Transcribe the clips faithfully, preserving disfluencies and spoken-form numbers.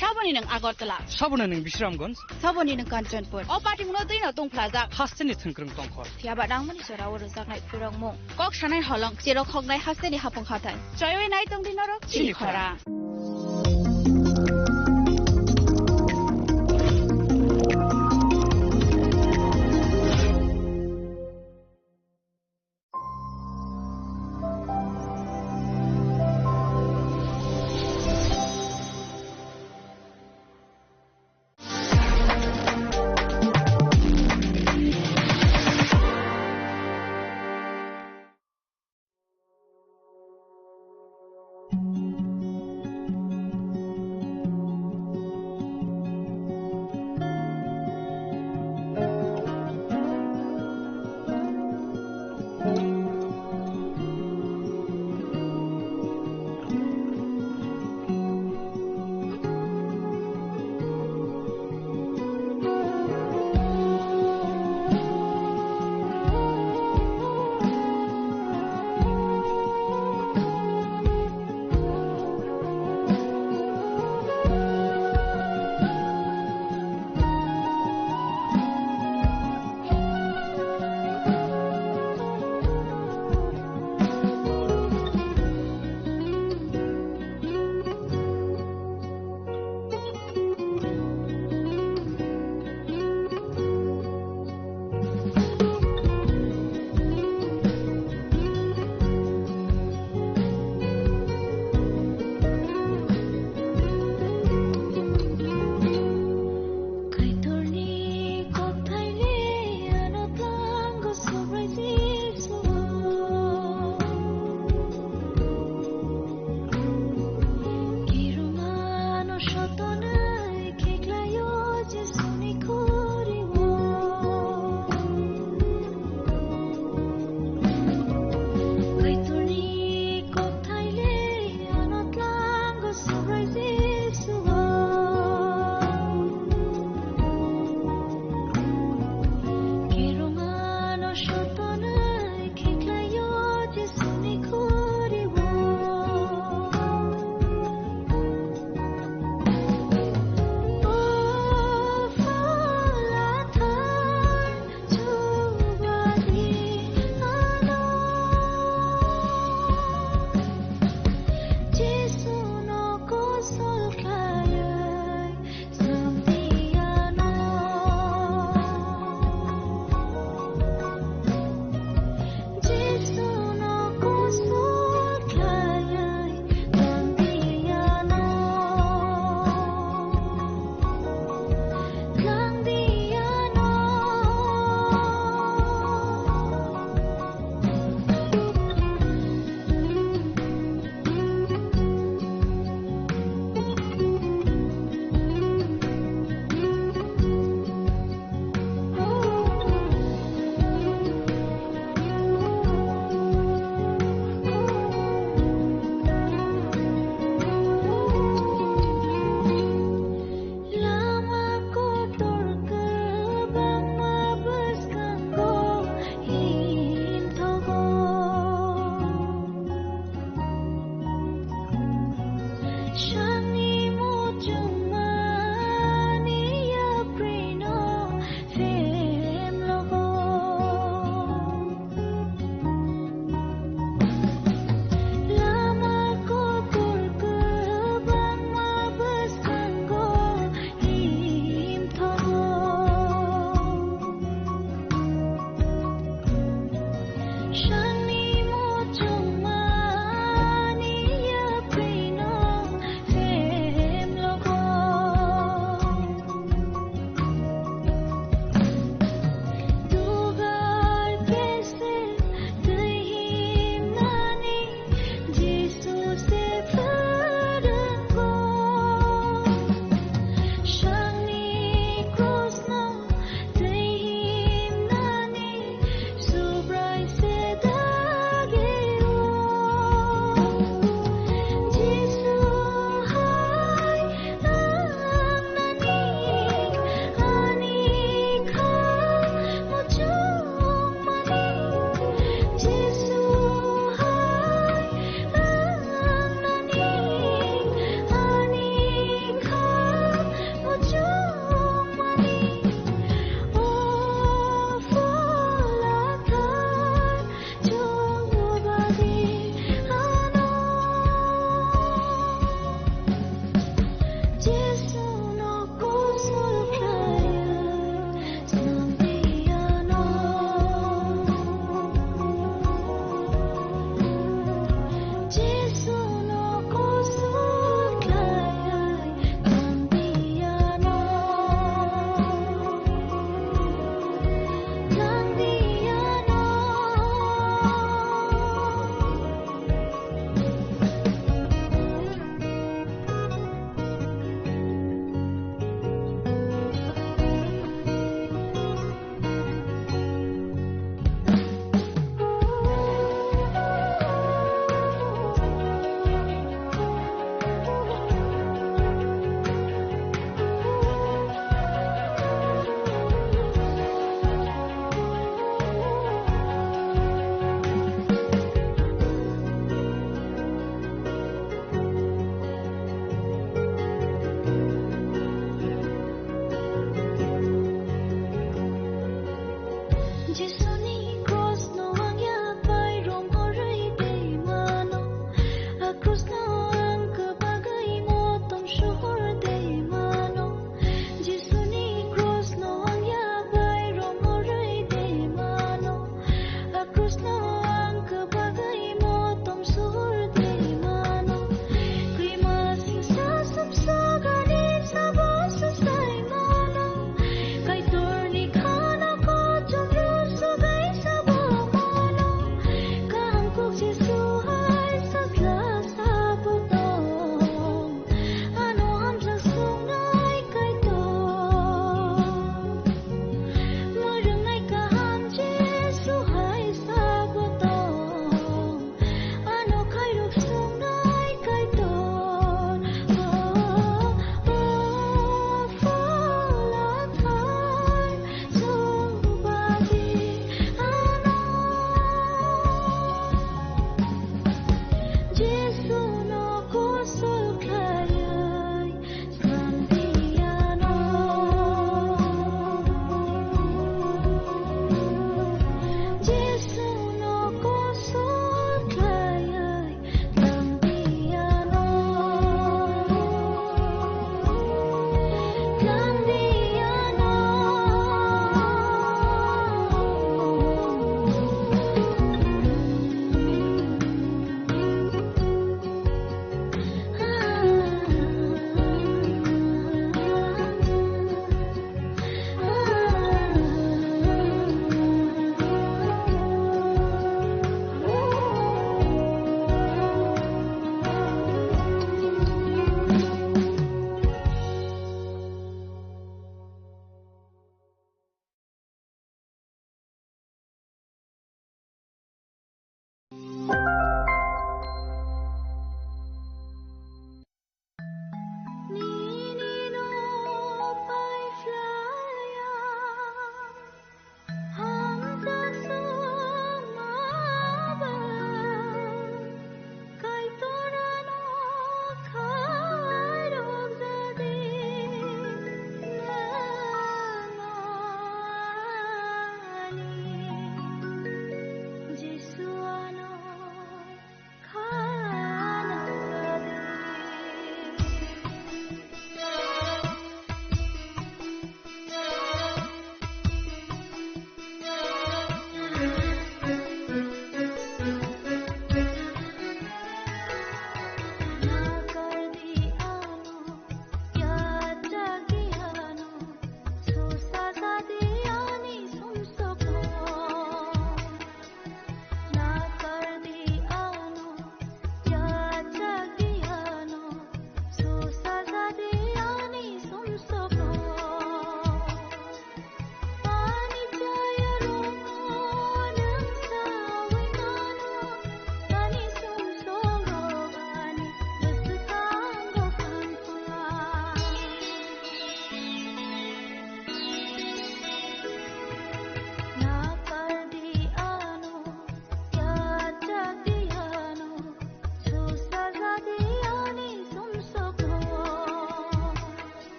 Saboni nwng Agartala. Saboni nwng Bisramganj. Saboni nwng Kanchanpur. O patimungno twino tongphlajak. Hasteni thwngkwrwng tongkhor. Phiyaba nangmani jora o rwjaknai phwrwngmung. Kok sanai holong, cherok hoknai hasteni hapung hathai. Choiwi nai tongdi norok chini khorang.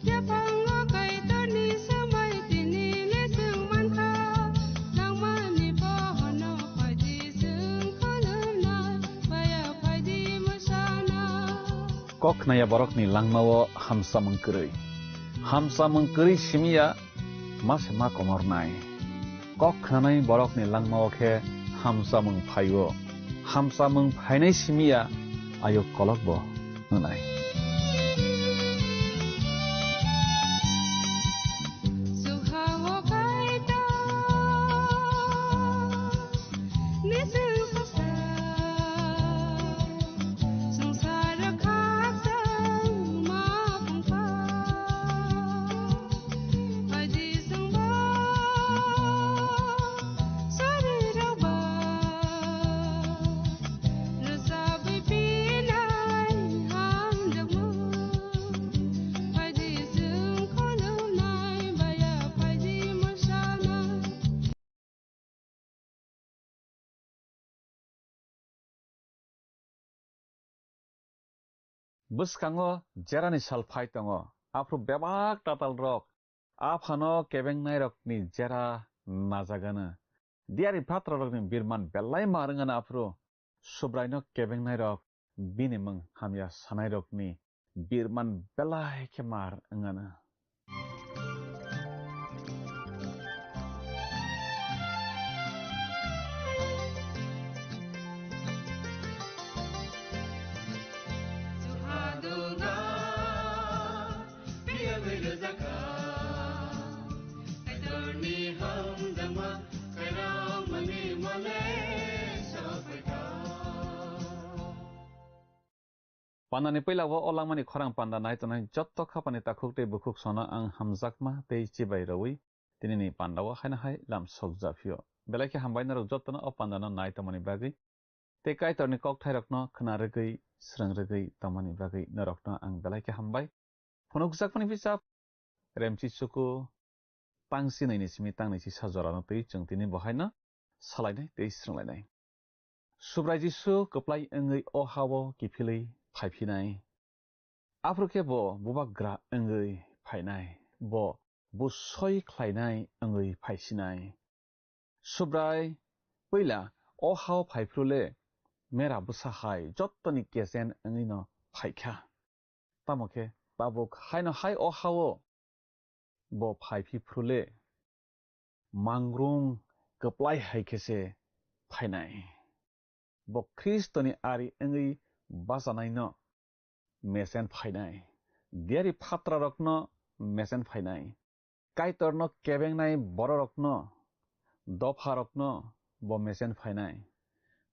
Yaphango Kaitorni swmai tini le chwng mankha, nangmani bohono phaidi chwng khulumnai, baya phaidi mwsana. Kok khnaya borokni langmao hamsamung kwrwi. Hamsamung kwrwi simiya ma se ma komornai. Kok khnanai borokni langmao khe hamsamung phaio. Hamsamung phainai simiya ayuk kolokbo wngnai. Bwskango jerani sal phai tongo, aphuru bebak tatalrok aphano kebengnairokni jera najagano. Diyari phatrarokni birman belai mar wngano aphuru Subraino kebengnairok bini mung hamya sanairokni birman belai khe mar wngano. Pandani puila o langmani khorang panda nai tongnai jotto khapani takhuk tei bukhuk sono ang hamjakma tei chibai rwui tinini pandao haino hai lam sokjaphio. Belai khe hambai norok jottono o pandano nai tongmani bagwi tei Kaitorni kokthairokno khna rwgwi, srwng rwgwi tongmani bagwi norokno ang belai khe hambai. Phunukjakmani bisap Remchi chuku tangsi nini simi tangni sisa jorano twi chwng tini bo haino salainai tei srwnglainai. Subrai Jisu kwplai wngwi o ha-o kiphilwi phaiphinai. Aphuru khe bo bubagra wngwi phainai, bo busoi khlainai wngwi phaisinai. Subrai puila o ha-o phaiphru le mera bwsa hai jottoni kechen wngwino phaikha. Tamo khe tabuk haino hai o ha-o bo phai phi phru le, mangrung kwplai hai khe se phainai. Bo Khristoni ari wngwi bachanaino mechen phainai. Diyari phatrarokno mechen phainai. Kaitorno kebengnai bororokno, dopharokno bo mechen phainai.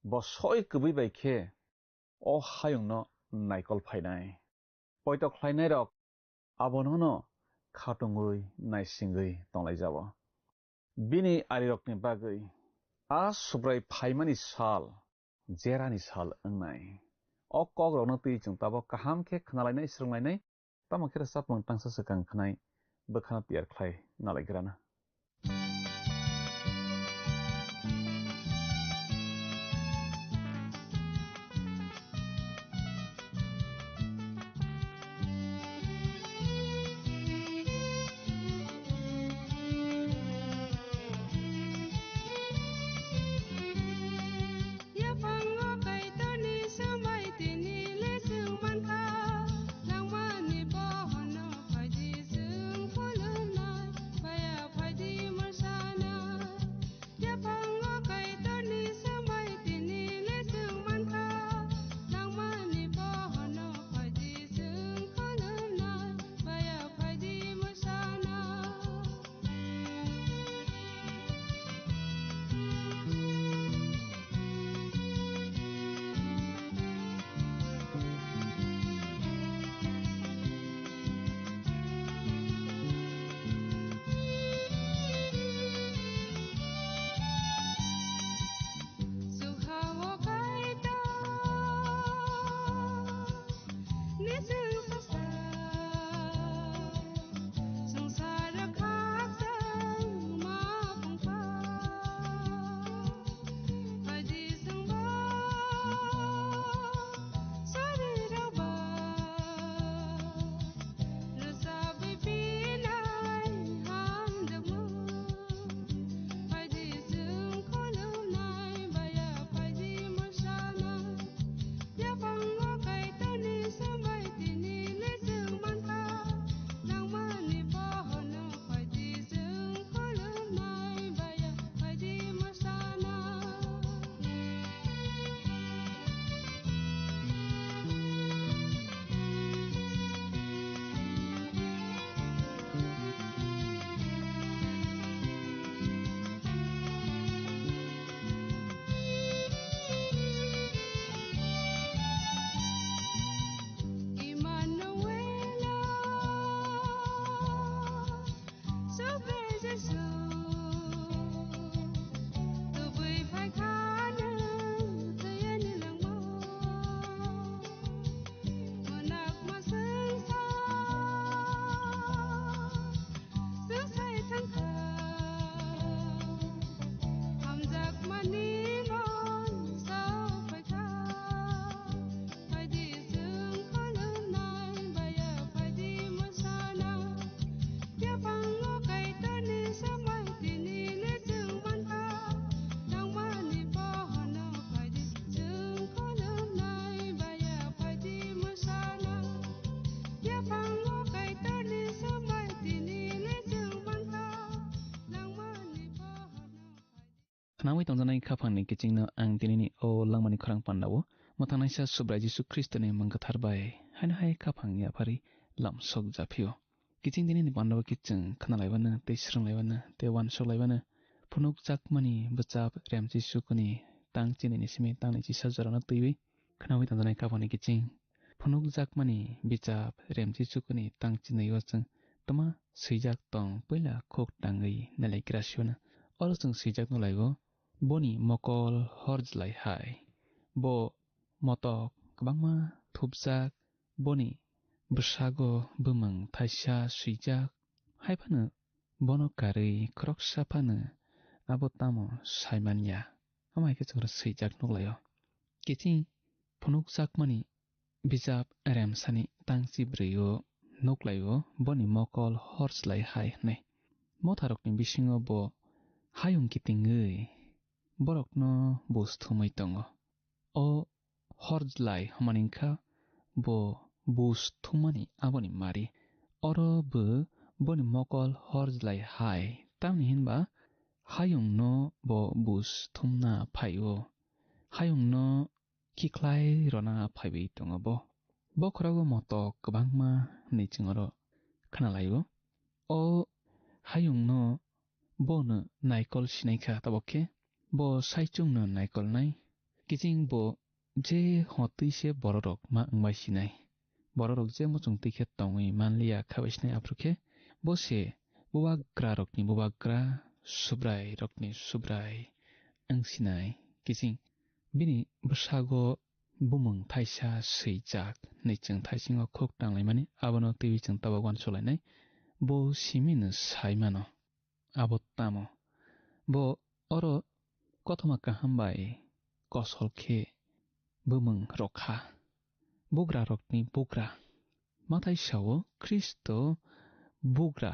Bo soi kwbwi bai khe o hayungno naikol phainai. Poito khlainairok abonono khatungwi naisingwi tonglaijao. Bini arirokni bagwi a Subrai phaimani sal jerani sal wngnai. O kokrokno twi chwng tabok kaham khe khnalainai, srwnglainai, tamo khe rwchapmung tangsa swkang khnai bwkhano tiyar khlai nalaigrana. Yaphango Kaitorni swmai tini le chwng mankha, nangmani bohono phaidi chwng khulumnai, baya phaidi mwsana. Yaphango Kaitorni swmai tini le chwng mankha, nangmani bohono phaidi chwng khulumnai, baya phaidi mwsana. Jesu, tubui phaikha nwng twiwi ni langmao. Mwnakma swngsa, swngsai thangkha. Hamjakmani mon sao phaikha. Phaidi chwng khulumnai baya, phaidi mwsana. Yaphango Kaitorni samai tini le chwng mankha. Nangmani pohorno phaidi chwng khulumnai baya, phaidi mwsana. Yaphango Kaitorni samai tini le chwng mankha. Nangmani pohorno phaidi. Khnawi tongjaknai khaphangni kichingno ang tinini o langmani khorang pandao mwthangnaisa Subrai Jisu Khristoni mung kwthar bai haino hai khaphang yaphari lamsok japhio. Kiching tinini pandao kiching khnalaibano tei swrwnglaibano tei uansuklaibano phunukjakmani bwchap Remchi Sukuni tang chinini simi tangni chisa jorano twiwi khnawi tongjaknai khaphangni kiching phunukjakmani bichap Remchi Sukuni tang chinwi o chwng twma swijak tong puila khuk tangwi nalai Grasiano. Oro chwng swijak nukhlaigo, boni mokol horjlai hai. Bo motok kwbangma thupjak, boni bwsago bumung thaisa swijak. Haiphano bono karwi khoroksa phano abo tamo saimanya. Omo hai khe chwngno swijak nukhlaio. Kiching phunukjakmani bijap Remsani tangchi bwrwi o nukhlaio, boni mokol horjlai hai hwnwi. Motharokni bisingo bo hayung kitingwi borokno bus thumwi tongo. O horjlai hwnmani wngkha bo bus thummani aboni mari. Oro bo boni mokol horjlai hai, tamni hinba hayungno bo bus thumna phaio. Hayungno kikhlai rwna phaiwi tongo bo. Bokhorogo motok kwbangma hwnwi chwng oro khnalaio. O hayungno bono naikol sinai kha, tabok khe bo saichungno naikolnai. Kiching bo je hotwi se bororok ma wngbai sinai. Bororok je muchung twi khe tongwi manliya khabai sinai, aphuru khe bo se bubagrarokni bubagra, subrairokni subrai wng sinai. Kiching bini bwsago bumung thaisa swijak hwnwi chwng thaisingo khuk tanglaimani, abono twiwi chwng tabok uansukhlainai. Bo simino sai mano. Abo tamo? Bo oro kothoma kaham bai kosol khe bumung rwkha. Bugrarokni bugra. Mathai sao Khristo bugra,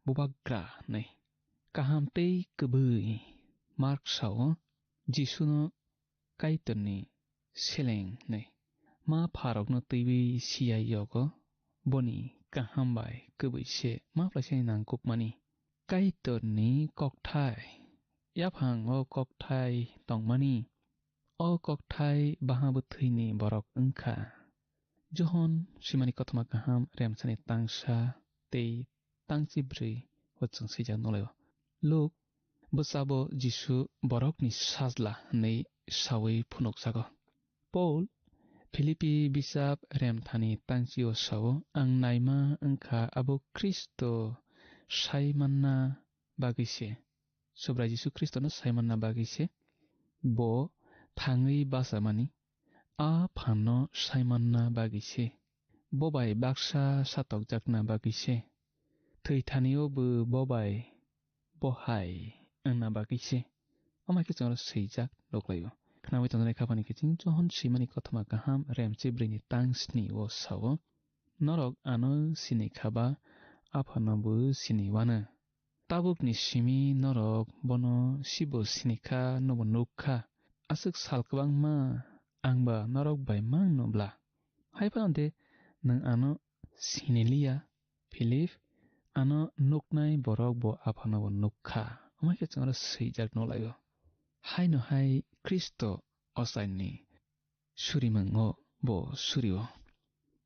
bubagra hwnwi. Kaham tei kwbwi. Mark sao Jisuno Kaitorni seleng hwnwi. Ma pharokno twiwi siyai yogo, boni kaham bai kwbwi se ma phlaisani nangkukmani. Kaitorni kokthai, yaphang o kokthai tongmani. O kokthai baha bwthwini borok wngkha. Johon swimani kothoma kaham remsani tangsa tei tangchi bwrwi o chwng swijak nukhlaio. Luk bwsabo Jisu borokni sajla hwnwi saui phunukjago. Paul Philippi bisap remthani tangchio sao, "Ang naima wngkha abo Khristo sai manna bagwi se." Subrai Jisu Khristono sai manna bagwi se. Bo thangwi bachamani, a phanno sai manna bagwi se. Bo bai baksa satokjakna bagwi se. Thwi thanio bo bo bai bo hai wngna bagwi se. Omo hai khe chwng oro swijak nukhlaio. Khnaui tongjaknai khaphani kiching Johon swimani kothoma kaham remchi bwrwini tang sni o sao, "Norok ano sini kha ba, Aphano bo sini wano. Tabukni simi norok bono sibo sini kha, nobo nuk kha. Aswk sal kwbangma ang ba norok bai mangno bla. Hai phano de nwng ano sini liya, Philip? Ano nuknai borok bo Aphano bo nuk kha." Omo hai khe chwng oro swijak nukhlaio. Haino hai Khristo ochaini surimungo bo surio.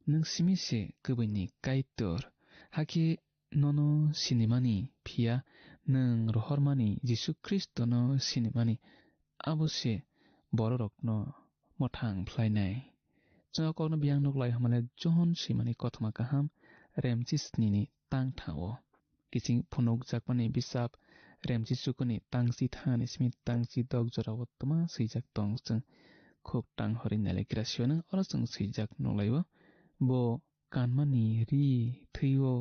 Nwng simi se kwbwini Kaitor, hakhe nono sinimani, phiya nwng rohormani Jisu Khristono sinimani, abo se bororokno mwthang phlainai. Chwng o kokno biyang nuk lai hwnmale Johon swimani kothoma kaham remchi snini tang thango. Kiching phunukjakmani bisap Remchi Chukuni tangchi thani simi tangchi dok jorao twma swijak tong chwng khuk tang hori nailaikira siwano oro chwng swijak nukhlaio. Bo kanmani ri thwio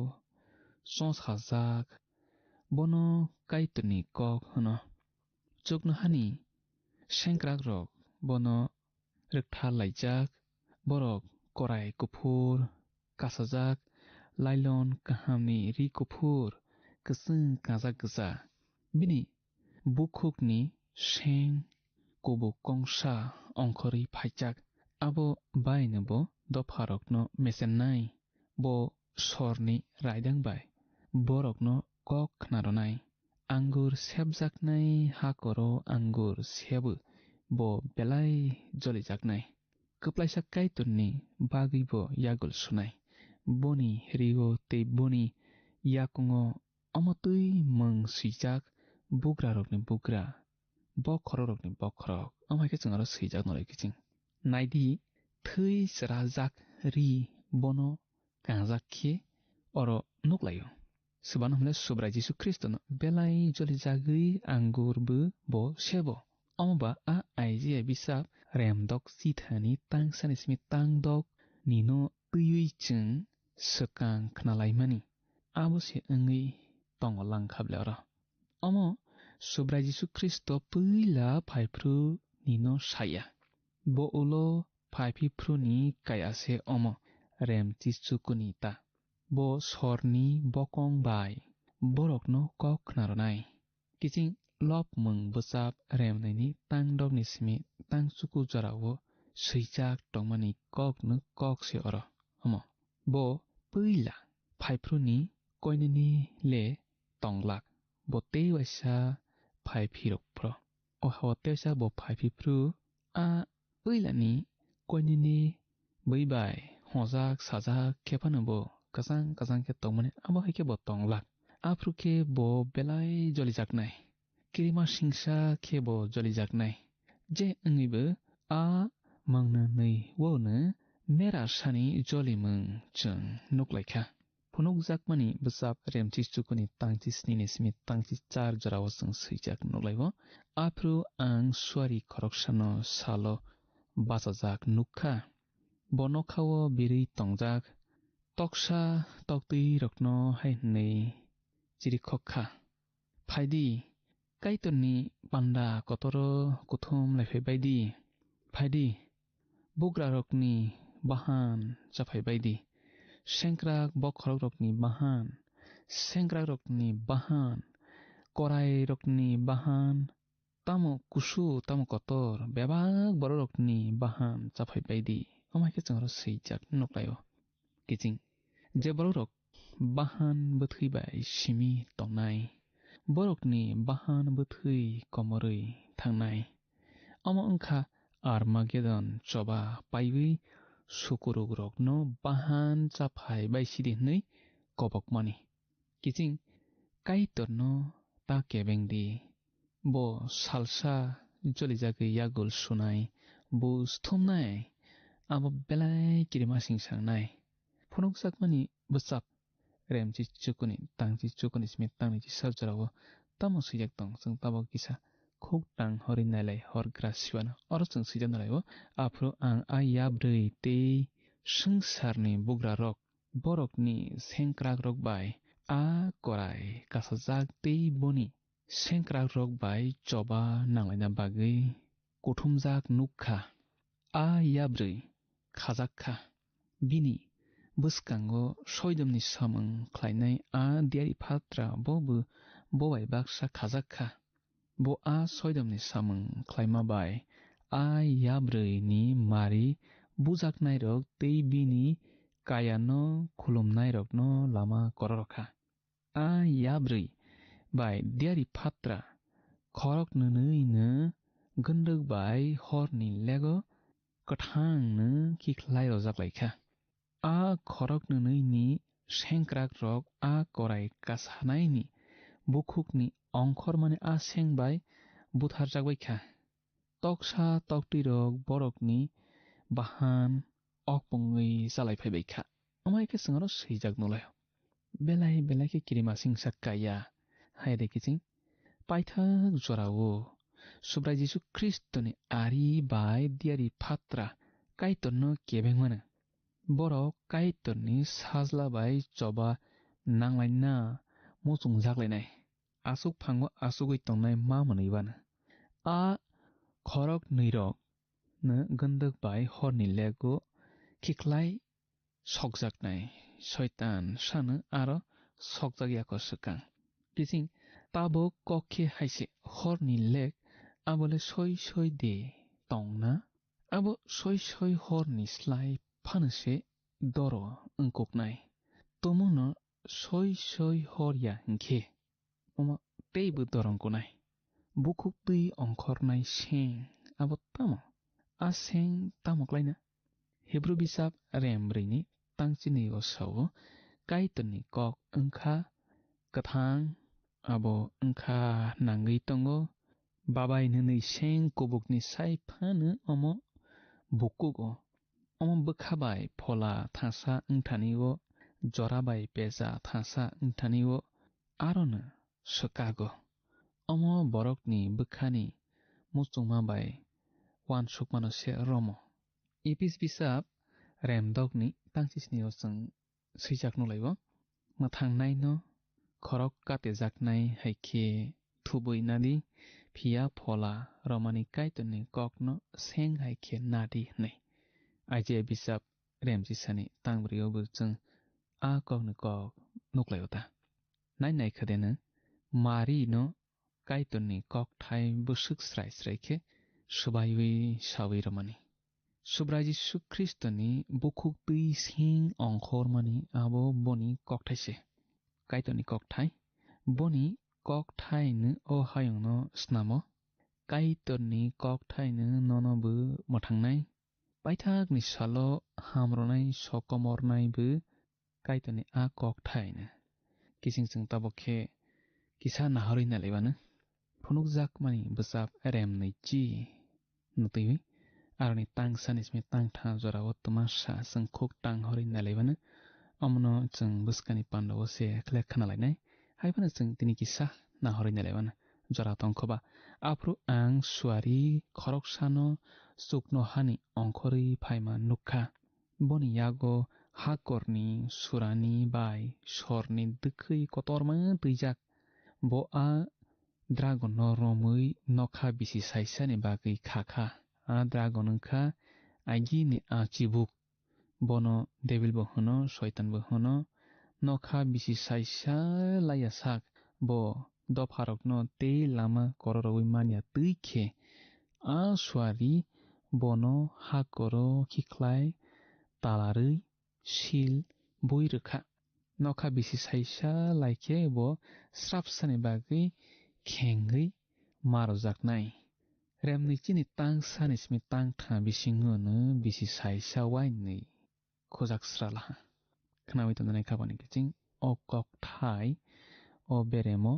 chosajak, bono Kaitorni kok hwno. Chuknohani sengkrakrok bono rwktharlaijak, borok korai kuphur kasajak, lailon kahamni ri kuphur kwchwng kajak gwja. Bini bukhukni seng kubuk kongsa ongkhorwi phaijak, abo baino bo dopharokno mechennai. Bo sorni raidang bai borokno kok khnaronai. Angur sepjaknai hakoro angur sebo bo belai jolijaknai. Kwplaisa Kaitorni bagwi bo yagul sunai. Boni rio tei boni yakungo omo twi mung swijak, bugrarokni bugra, bokhorokrokni bokhorok. Omo hai khe chwng aro swijak nolai kiching. Naidi, thwi chwrajak ri bono kangjak khe oro nuklaio. Swbano hwnle Subrai Jisu Khristono belai jolijagwi angur bw bo sebo. Omo ba a Isaiah bisap remdok chithani tangsani simi tangdok nino twiwi chwng swkang khnalaimani. Abo se wngwi tongo langkha ble oro. Omo Subrai Jisu Khristo puila phaiphru nino saya. Bo ulo phaiphi phruni kaya se omo Remchi Chukuni ta. Bo sorni bokong bai borokno kok khnaronai. Kiching lopmung bwchap remnaini tangdokni simi tangchuku jorao swijak tongmani kokno kok se oro. Omo bo puila phaiphruni koinini le tonglak. Bo tei waisa phaiphi rok phro. O hao tei waisa bo phaiphi phru. A puilani koinini bui bai hojak sajak khe phano bo kwchang kwchang khe tongmani abo hai khe bo tonglak. Aphuru khe bo belai jolijaknai. Kirima singsa khe bo jolijaknai. Je wngwi bo a mangno nwi o no mera sani jolimung chwng nuklaikha. Phunukjakmani bwchap Remchi Chukuni tangchi sni ni simi tangchi char jorao chwng swijak nuklaio. Aphuru ang suari khoroksano salo bachajak nukkha. Bo nokhao birwi tongjak, toksa toktwi rokno hai hwnwi chirikhok kha. Phaidi, Kaitorni panda kotoro kuthum laiphai baidi. Phaidi, bugrarokni bahan chaphai baidi. Sengkrak bokhorokrokni bahan, sengkrakrokni bahan, korairokni bahan, tamo kusu, tamo kotor, bebak bororokni bahan chaphai baidi. Omo hai khe chwng oro swijak nuklaio. Kiching, je bororok bahan bwthwi bai simi tongnai, borokni bahan bwthwi komorwi thangnai. Omo wngkha Armagedon choba paiwi sukurukrokno bahan chaphai bai sidi hwnwi kobokmani. Kiching Kaitorno ta kebeng di. Bo salsa jolijagwi yagul sunai, bo sthumnai, abo belai kirima singsangnai. Phunukjakmani bwchap Remchi Chukuni, tangchi Chukuni simi tangni chi sar jorao tamo swijak tong, chwng tabok kisa khuk tang hori nailai hor gra siwano. Oro chwng swijak nalaio, aphuru ang a yabrwi tei swngcharni bugrarok, borokni sengkrakrok bai a korai kasajak tei boni sengkrakrok bai choba nanglaina bagwi kuthumjak nuk kha. A yabrwi khajak kha. Bini bwskango soidomni samung khlainai a diyari phatra bo bo bai baksa khajak kha. Bo a soidomni samung khlaima bai a yabrwi ni mari bujaknairok tei bini kayano khulumnairokno lama kororokha. A yabrwi bai diyari phatra khorok nwnwi no gwnrwk bai horni lego kwthang no kikhlai rojak lai kha. A khorok nwnwi ni sengkrak rok a korai kasanaini bukhukni ongkhormani a seng bai butharjak bai kha. Toksa toktwi rok borokni bahan okpungwi chalai phai bai kha. Amai khe chwng aro swijak nulai. belai belai khe kirimasingsa kaiya. Hai de kiching paithak jorao Subrai Jisu Khristoni ari bai diari phatra Kaitorno kebeng mano. Borok Kaitorni sajla bai choba nanglaina muchungjaklainai. Aswk phango aswgwi tongnai ma mwnwi bano. A khorok nwi rok no gwndak bai horni lego khiklai sokjaknai. Soitan sano aro sokjakya ko swkang. Kiching tabuk kok khe hai se horni lek abole soi soi de tongna. Abo soi soi horni slai phano se doro wngkuknai. Tomono soi soi horya hinkhe omo teibo dorong kunai. Bukhuk twi ongkhornai seng abo tamo? A seng tamo klaina? Hebru bisap rem brwi ni tang chini o sao, Kaitorni kok wngkha kwthang, abo wngkha nangwi tongo. Babai nwnwi seng kubukni sai phano omo bukugo. Omo bwkha bai phola thangsa wngthani o, jora bai pesa thangsa wngthani o, arono swkago. Omo borokni bwkhani muchungma bai uansukmano se romo. Epis bisap remdokni tang chisni o chwng swijak nukhlaibo. Mwthangnaino khorok katejaknai hai khe thubui nadi, phiya phola romani Kaitorni kokno seng hai khe nadi hwnwi. Isaiah bisap remchisani tang bwrwi o bo chwng a kokni kok nukhlai o ta. Nai nai kha de no Mari no Kaitorni kokthai bwswk srai srai khe swbaiwi saui rwmani. Subrai Jisu Khristoni bukhuk twi seng ongkhormani abo boni kokthai se. Kaitorni kokthai, boni kokthai no o hayungno snamo. Kaitorni kokthai no nono bo mwthangnai. Paithakni salo hamrwnai sokomornai bo Kaitorni a kok thaino. Kiching chwng tabuk khe kisa nahorwi nailaibano. Phunukjakmani bwchap remnwi chi no twiwi aroni tang sani simi tang tha jorao twma sa chwng khuk tang horwi nailaibano. Omono chwng bwskani pandao se khlai khna lainai. Hai phano chwng tini kisa nahorwi nailaibano jora tongkhoba. Aphuru ang suari khoroksano chuknohani ongkhorwi phaima nukha. Boni yago hakorni surani bai sorni dwkhwi kotorma twijak. Bo a dragonno romwi nokha bisi saisani bagwi kha kha. A dragon wngkha agini a chibuk. Bono Debilbo hwno, Soitanbo hwno. Nokha bisi saisa laiya sak bo dopharokno tei lama kororogwi manya twi khe a suari bono hakoro khikhlai talarwi sil bui rwkha. Nokha bisi saisa lai khe bo srapsani bagwi khengwi ma rwjaknai. Remnwi chini tang sani simi tang tha bisingo no bisi saisa wainwi khojak sralaha. Khnaui tongjanai kha boni kiching o kok thai o beremo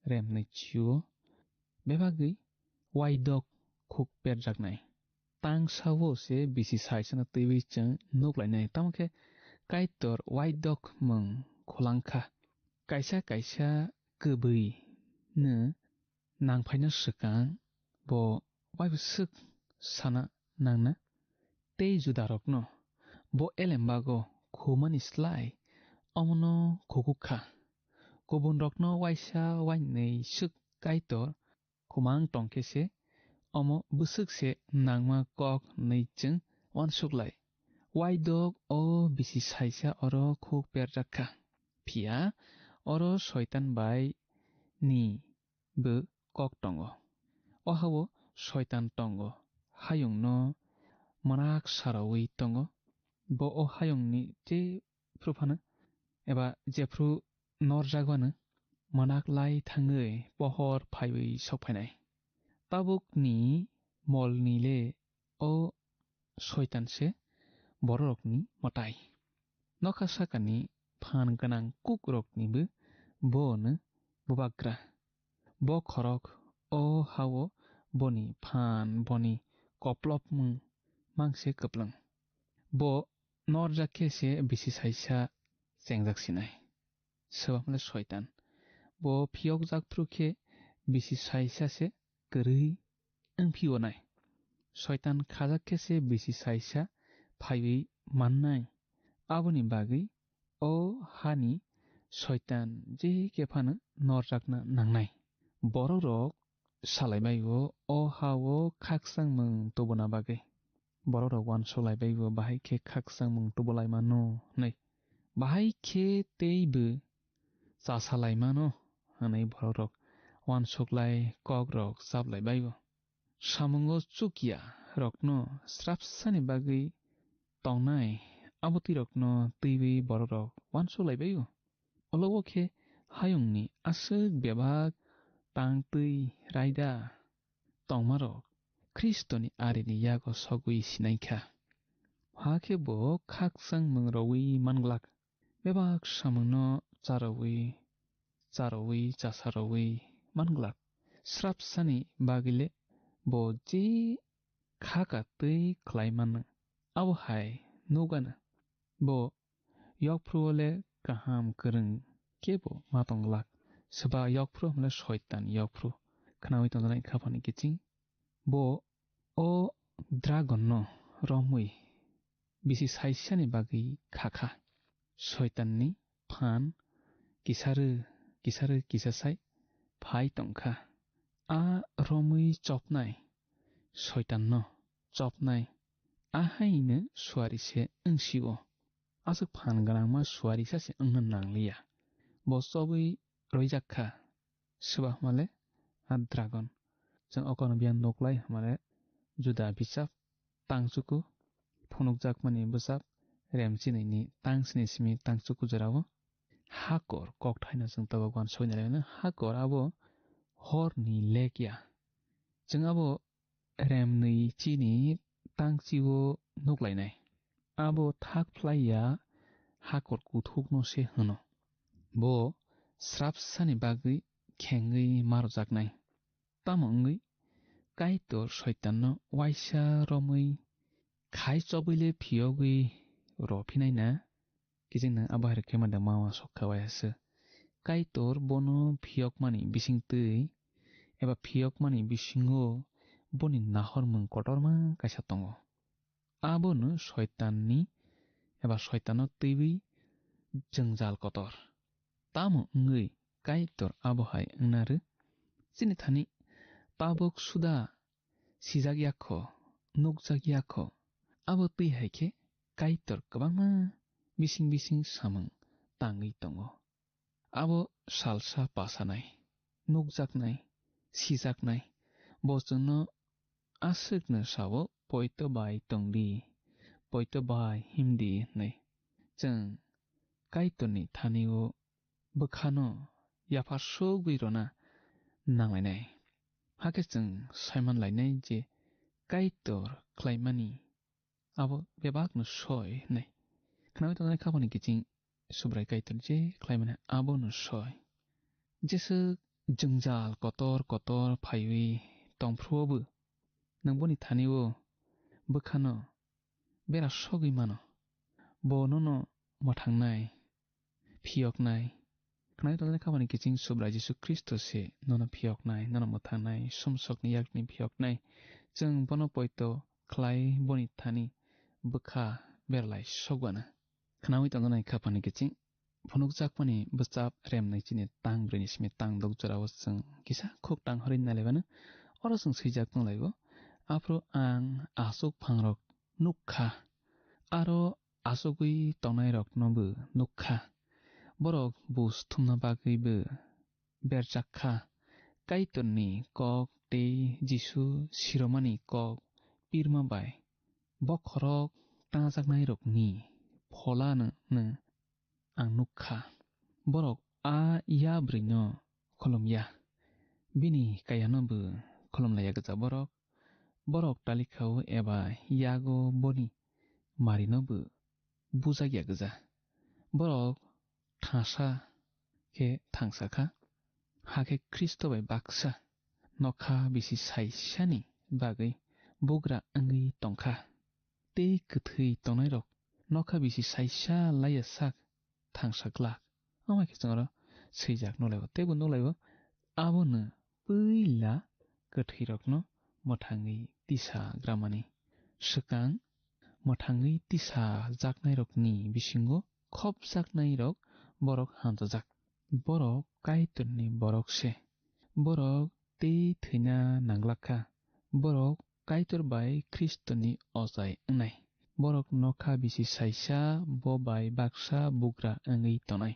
remnwi chio bebagwi waidok khuk perjaknai. Tang sao se bisi saisano twiwi chwng nuklainai. Tamo khe Kaitor waidok mung khulangkha. Kaisa kaisa kwbwi no nangphaina swkang bo waibwswk sana nangna. Tei Judarokno bo elembago khumani slai omono khukuk kha. Kubunrokno waisa wainwi swk Kaitor khumang tongkhe se omo bwswk se nangma kok hwnwi chwng uansuk lai. Waidok o bisi saisa oro khuk perjak kha. Phiya oro Soitan bai ni bo kok tongo. O hao Soitan tongo, hayungno mwnak saraui tongo. Bo o hayungni jephru phano eba jephru norjak bano mwnak lai thangwi pohor phaiwi sok phainai. Tabukni molni le o Soitan se bororokni mwtai. Nokha sakani phan gwnang kukroknibo bono bubagra. Bo khorok o hao boni phan, boni koplopmung mang se kwplwng. Bo norjak khe se bisi saisa chengjak sinai. Swbakmale Soitan. Bo phiyokjak phru khe bisi saisa se kwrwi wngphi-o nai. Soitan khajak khe se bisi saisa phaiwi mannai. Aboni bagwi o hani Soitan je khe phano norjakna nangnai. Borok rok salaibai-o, o ha-o khakchangmung tubuna bagwi. Borok rok uansuk laibai-o, bahai khe khakchangmung tubulai mano hwnwi. Bahai khe tei bo chasalai mano hwnwi borok rok uansuklai kok rok chaplaibai-o. Samungo chukya rokno srapsani bagwi tongnai abotwi rokno twiwi borok rok uansuk laibai-o. Olo o khe hayungni aswk bebak tang twi raida tongmarok Khristoni arini yago sogwi sinai kha. Hakhe bo khakchangmung rowi manglak. Bebak samungno charowi, charowi, chasarowi manglak. Srapsani bagwile bo je khaka twi khlai mano, abo hai nugano. Bo yokphru-o le kaham kwrwng kebo ma tong glak. Swba yokphru hwnle Soitan yokphru. Khnaui tongjaknai khaphani kiching. Bo o dragon-no romwi bisi saisani bagwi kha kha. Soitanni phan kisarwi, kisarwi kisa sai phai tong kha. A romwi chopnai, Soitanno chopnai, a haino suari se wng si-o. Aswk phan gwnangma suari sa se wngna nangliya. Bo chobwi roijak kha. Swbakmale a dragon. Chwng okono biyang nuklai hwnmale Juda bichap tangchuku phunukjakmani bwchap remchinini tangsni simi tangchuku jorao hakor kokthaino chwng tabuk uansuknai laimano. Hakor abo horni lek ya. Chwng abo remnwi chini tangchio nuklainai. Abo thak phlai ya hakor kuthukno se hwno. Bo srapsani bagwi khengwi marojaknai. Tamo wngwi Kaitor Soitanno uaisa romwi khai chobwile phiyogwi rw phinai na? Kiching nwng abo hai rw khe manda ma uansuk kha uaisa se. Kaitor bono phiyokmani bisingtwi eba phiyokmani bisingo boni nahormung kotorma kaisa tongo. Abono Soitanni eba Soitanno twiwi jwngjal kotor. Tamo wngwi Kaitor abo hai wngna rw? Chini thani tabuk suda sijak ya kho, nukjak ya kho. Abo twi hai khe Kaitor kwbangma bising bising samung tangwi tongo. Abo salsa pasanai, nukjaknai, sijaknai. Bo chwngno aswkno sao, "Poito bai tongdi, poito bai himdi," hwnwi. Chwng Kaitorni thani-o bwkhano yapha sugwi rwna nanglainai. Hakhe chwng saiman lainai je Kaitor khlaimani abo bebakno soi hwnwi. Khnaui tongnai khaphani kiching Subrai Kaitor je khlaimani abono soi. Jeswk jwngjal kotor kotor phaiwi tongphruobo, nwng boni thani-o bwkhano bera sogwi mano. Bo nono mwthangnai, phiyoknai. Khnaui tongnai khaphani kiching Subrai Jisu Khristo se nono phiyoknai, nono mwthangnai, sumsokni yakni phiyoknai. Chwng bono poito khlai boni thani bwkha berlai sogwana. Khnaui tongnai khaphani kiching phunukjakmani bwchap remnai chini tang brwini simi tang duk jorao chwng kisa khuk tang hori nalaibano. Oro chwng swijak tonglaio, "Aphuru ang aswk phangrok nuk kha, aro achugwi tongnairokno bo nuk kha. Borok bus thumna bagwi bo berjak kha. Kaitorni kok tei Jisu siromani kok pirma bai bokhorok tangjaknairokni pholano no ang nuk kha. Borok a yabrwino khulum ya, bini kayano bo khulum laiya gwja borok. Borok talikhao eba yago boni marino bo bujak ya gwja. Borok thangsa khe thangsa kha, hakhe Khristo bai baksa nokha bisi saisani bagwi bugra wngwi tong kha. Tei kwthwi tongnairok nokha bisi saisa laiya sak thangsa glak. Omo hai khe chwng oro swijak nuklaibo, teibo nuklaibo, abono puila kwthwirokno mwthangwi tisa gramani. Swkang mwthangwi tisa jaknairokni bisingo khopjaknairok borok hamchajak. Borok Kaitorni borok se. Borok tei thwina nanglakkha. Borok Kaitor bai Khristoni ochai wngnai. Borok nokha bisi saisa, bo bai baksa bugra wngwi tonai.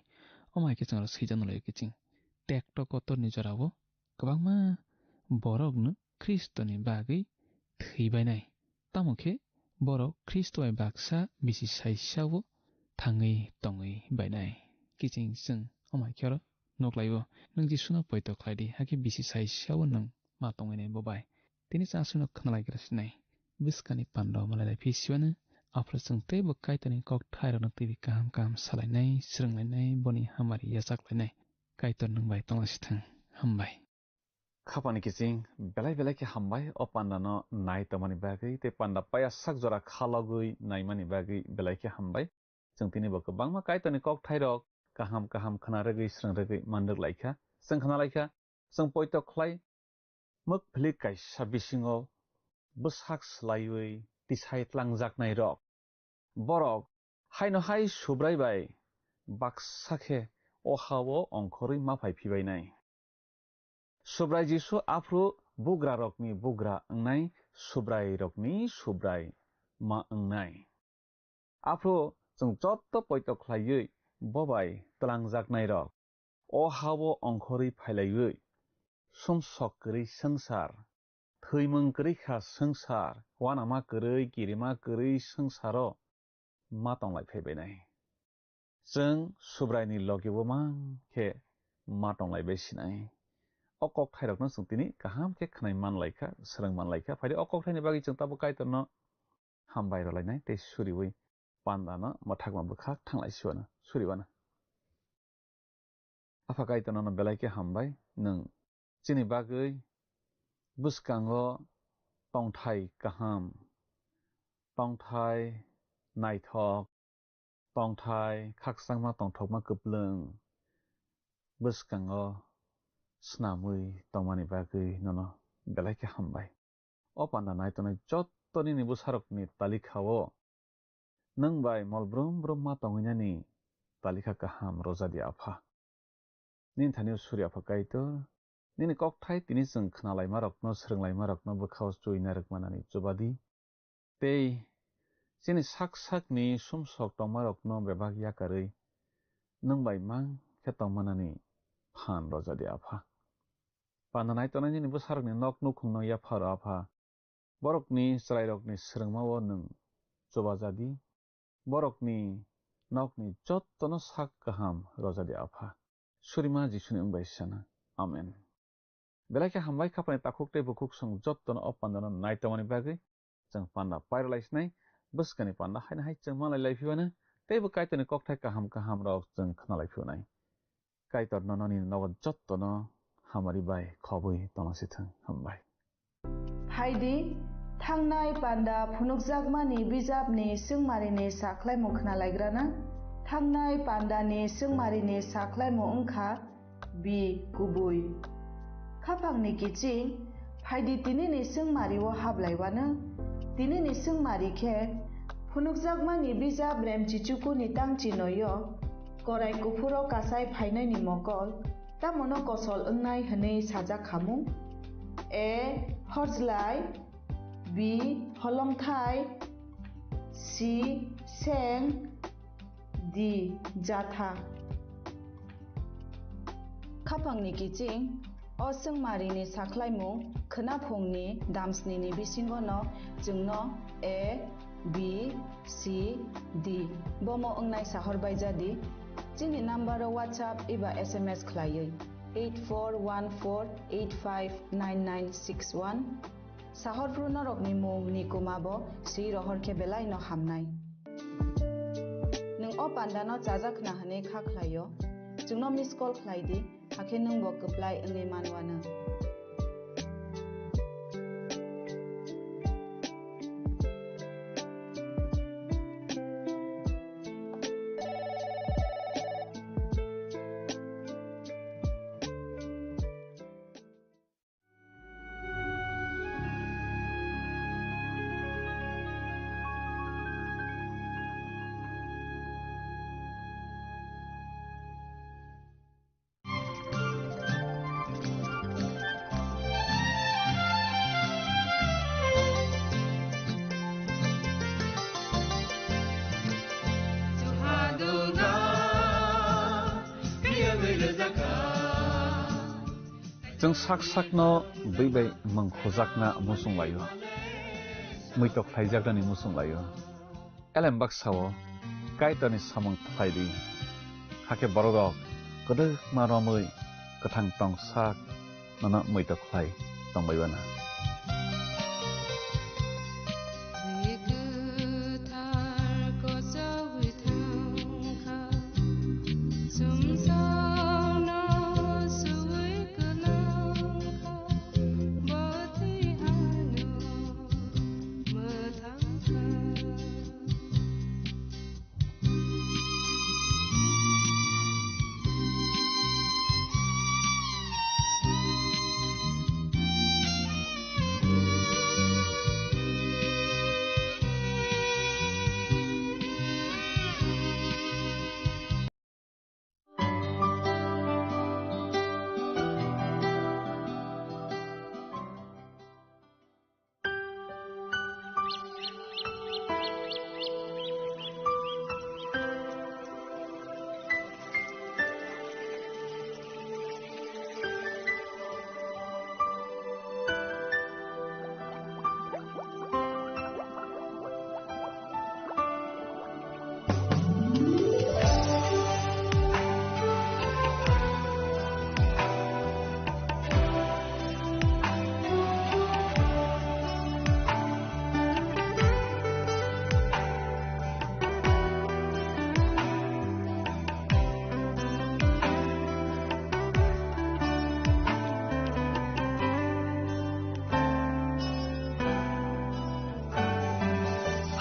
Omo hai khe chwng oro swijak nuklaio kiching. Tekto kotorni jorao kwbangma borokno Khristoni bagwi thwibainai. Tamo khe borok Khristo bai baksa bisi saisao thangwi tongwi bainai. Kiching chwng omo hai khe oro nuklaio. Nwng Jisuno poito khlai di, hakhe bisi saisao nwng ma tongwi nai bo bai. Tini chasino khnalaigra sinai. Bwskani pando malai lai phi siwano. Aphuru chwng teibo Kaitorni kokthairokno twiwi kaham kaham salainai, swrwnglainai, boni hamari yachaklainai. Kaitor nwng bai tonglasithwng. Hambai. Khapani kiching belai belai khe hambai o pandano nai tongmani bagwi tei panda paya sak jora khalogwi naimani bagwi belai khe hambai. Chwng tini bo kwbangma Kaitorni kokthairok kaham kaham khna rwgwi, swrwng rwgwi man rwk laikha. Chwng khna laikha, chwng poito khlai mwk philik kaisa bisingo bwsak swlaiwi tisai tlangjaknairok. Borok haino hai Subrai bai baksa khe o ha-o ongkhorwi ma phai phibainai. Subrai Jisu aphuru bugrarokni bugra wngnai, Subrairokni Subrai ma wngnai. Aphuru chwng joto poito khlaiwi bo bai twlangjaknairok o ha-o ongkhorwi phailaiwi, sumsok kwrwi swngchar, thwimung kwrwi kha swngchar, uanama kwrwi, kirima kwrwi swngcharo ma tonglai phaibainai. Chwng Subraini logi bo mang khe ma tonglai bai sinai. O kokthairokno chwng tini kaham khe khwnai man lai kha, swrwng man lai kha. Phaidi o kokthaini bagwi chwng tabuk Kaitorno hambai rwlainai tei suriui pandano mwthakma bwkhak thanglai siwano suriwano. Apha Kaitor nono belai khe hambai, nwng chini bagwi bwskango tongthai kaham, tongthai naithok, tongthai khakchangma tongthokma kwplwng bwskango snamwi tongmani bagwi nono belai khe hambai. O panda nai tongnai jotto nini bwsarokni talikha-o nwng bai mol brum brum ma tongwinani talikha kaham rwja di, Apha. Nini thani-o suri, Apha Kaitor, nini kokthai tini chwng khnalaimarokno, swrwnglaimarokno bwkha-o chuina rwkmanani chuba di. Tei chini sak sakni sumsok tongmarokno bebak yakarwi nwng bai mang khe tongmanani phan rwja di, Apha. Panda nai tongnai nini bwsarokni nok nukhungno yapha rw, Apha. Borokni chwrairokni swrwngmao nwng chubaja di, borokni nokni jottono sak kaham rwja di, Apha. Surima Jisuni wng bai sana. Amen. Belai khe hambai, khapani takhuk tei bukhuk chwng jottono o pandano nai tongmani bagwi. Chwng panda pairwlai sinai, bwskani panda haino hai chwng manlai lai phibano, teibo Kaitorni kokthai kaham kaham rok chwng khna lai phibonai. Kaitor nono nini nogo jottono hamari bai khobwi tongna sithwng. Hambai. Phaidi, thangnai panda phunukjakmani bijapni swngmarini sakhlaimung khna laigrana. Thangnai pandani swngmarini sakhlaimung wngkha B kubui. Khapangni kiching, phaidi tinini swngmario hablaiwano. Tinini swngmari khe phunukjakmani bijap Remchichukuni tangchinoio, korai kuphuro kasai phainaini mokol, tamono kosol wngnai hwnwi sajak khamung. A horjlai, B holongthai, C seng, D jatha. Khapangni kiching, o swngmarini sakhlaimung khwnaphungni damsnini bisingono chwngno A, B, C, D bomo wngnai sahor baijadi. Chini numbero WhatsApp eba S M S khlaiwi eight four one four eight five nine nine six one. Sahorphru norokni mung ni kuma bo swi rohor khe belai no hamnai. Nwng o panda no chajak khna hwnwi kha khlai o, chwngno miss call khlai di, hakhe nwng bo kwplai wngwi manwano. Chwng sak sakno bwi bai mung khujakna muchung lai-o, muitok khlaijaknani muchung lai-o. Elem baksa-o Kaitorni samung khlai di, hakhe bororok kwdwkma romwi kwthang tong sak nono muitok khlai tong bai bana.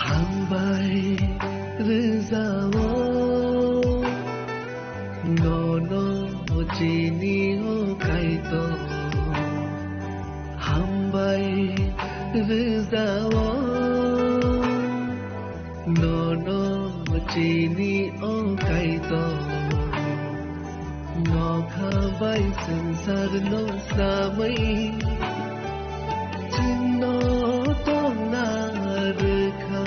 Hambai rwjao nono chini o Kaitor. Hambai rwjao nono chini o Kaitor. Nokha bai swngcharno samwi chwngno tongna rwkha.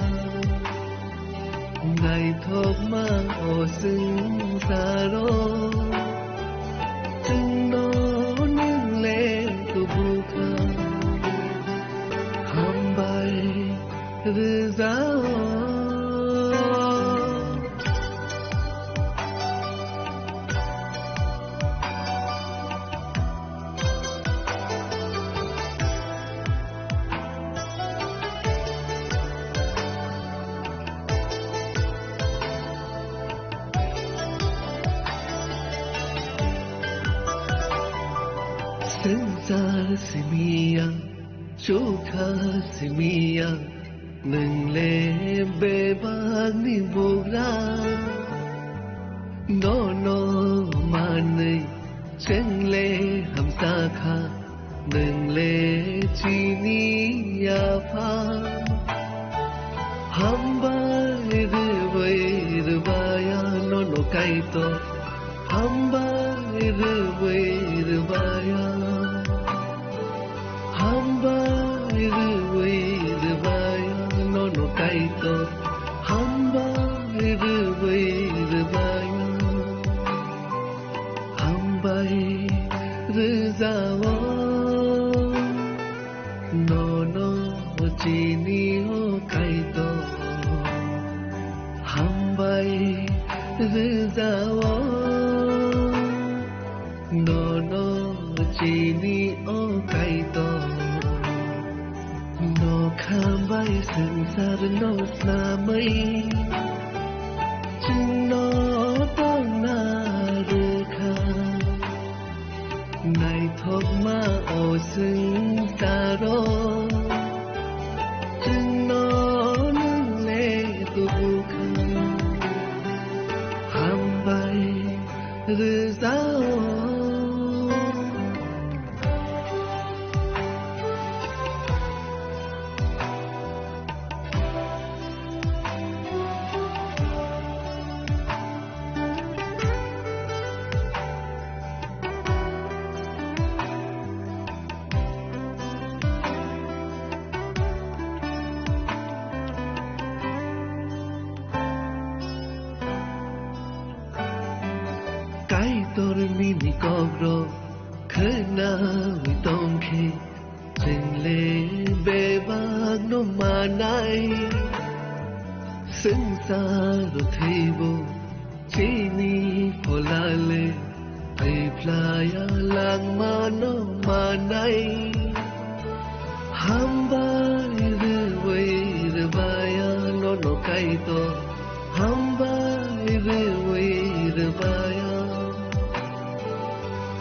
Naithokma o swngcharo chwngno nwng le tubukha. Hambai rwjao. Swngchar simiya, chukha simiya, nwng le bebakni bugra. Nono manwi chwng le hamsa kha, nwng le chini apha. Hambai rwbai rwbaya nono Kaitor, hambai rwbai rwbaya. Hambai rwbai rwbaya nono Kaitor, hambai rwbai rwbaya. Hambai rwjao nono chini o Kaitor. Hambai rwjao nono chini o Kaitor. Nokha bai swngcharno snamwi chwngno tongna rwkha. Naithokma o swngcharo chwngno nwng le tubukha. Hambai rwjao. Kaitor nini kokrok Khwnawi tongkhe chwngle bebakno manai, swngchar thwibo chini pholale, thwiphlaya langmano manai. Hambai rwui rwbaya nono Kaitor, hambai rwui rwbaya.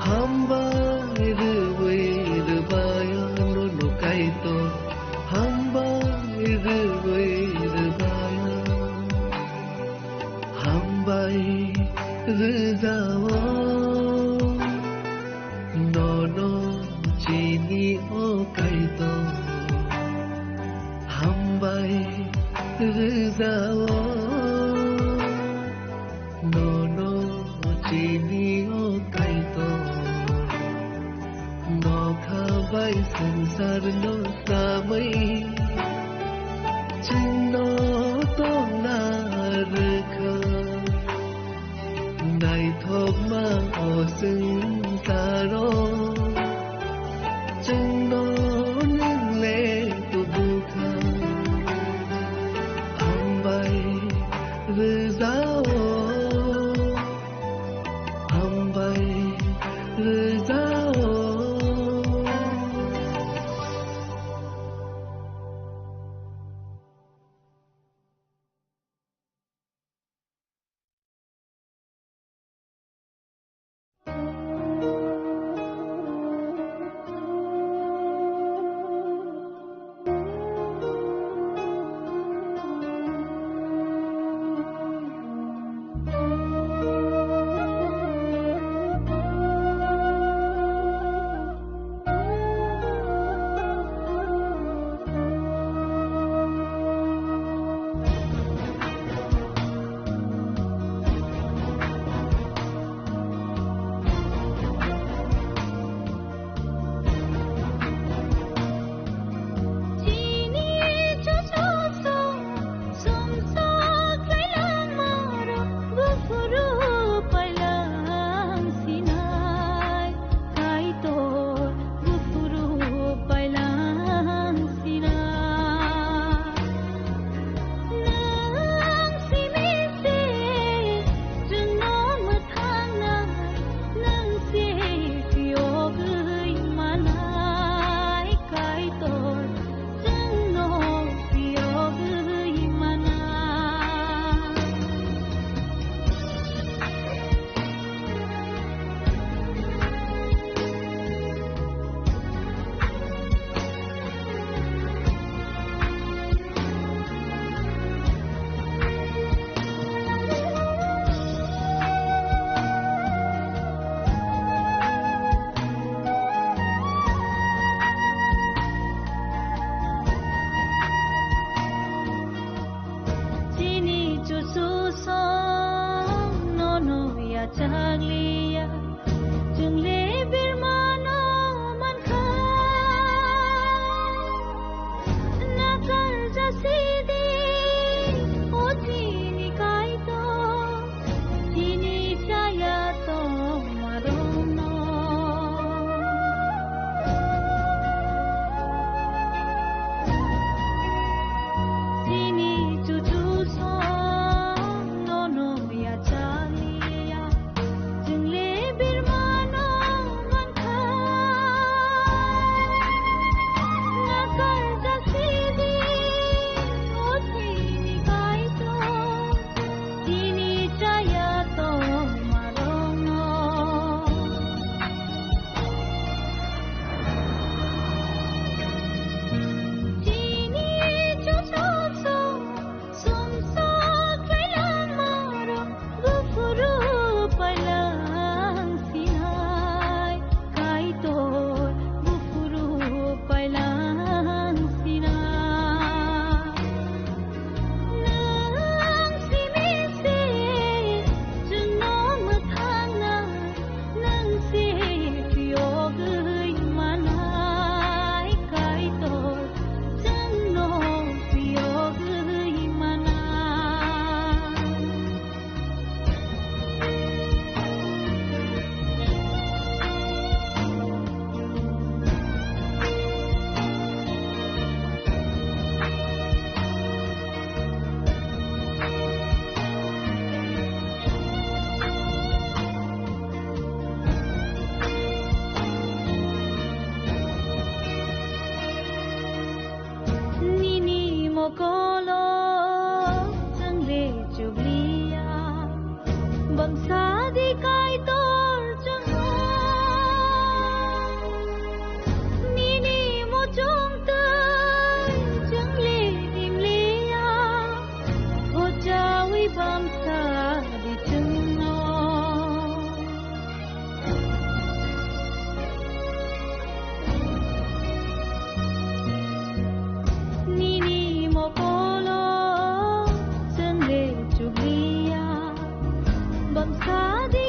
Hambai rwui rwbaya nono Kaitor, hambai rwui rwbaya. Hambai rwjao nono chini o Kaitor. Hambai rwjao nono chini o Kaitor. Nokha bai swngcharno samwi chwngno tongna rwkha. Naithokma o swngcharo chwngno nwng le tubukha. Hambai rwjao, hambai rwjao. Kaitor, gufuru pailang sina. Nang simi se chwngno mwthangna, nang se phiyogwi manai Kaitor. Chini chuchu song nono yachakliya, chwngle birmano mankha. Nakar jasidi o chini Kaitor, chini chaya tongmarokno. Chini chuchu song nono yachaliya, chwngle birma Kaitor chwngno nini muchung twi chwng le rimliya, hochawi bamsa di chwngno. Nini mokolo chwng le chukliya, bamsa di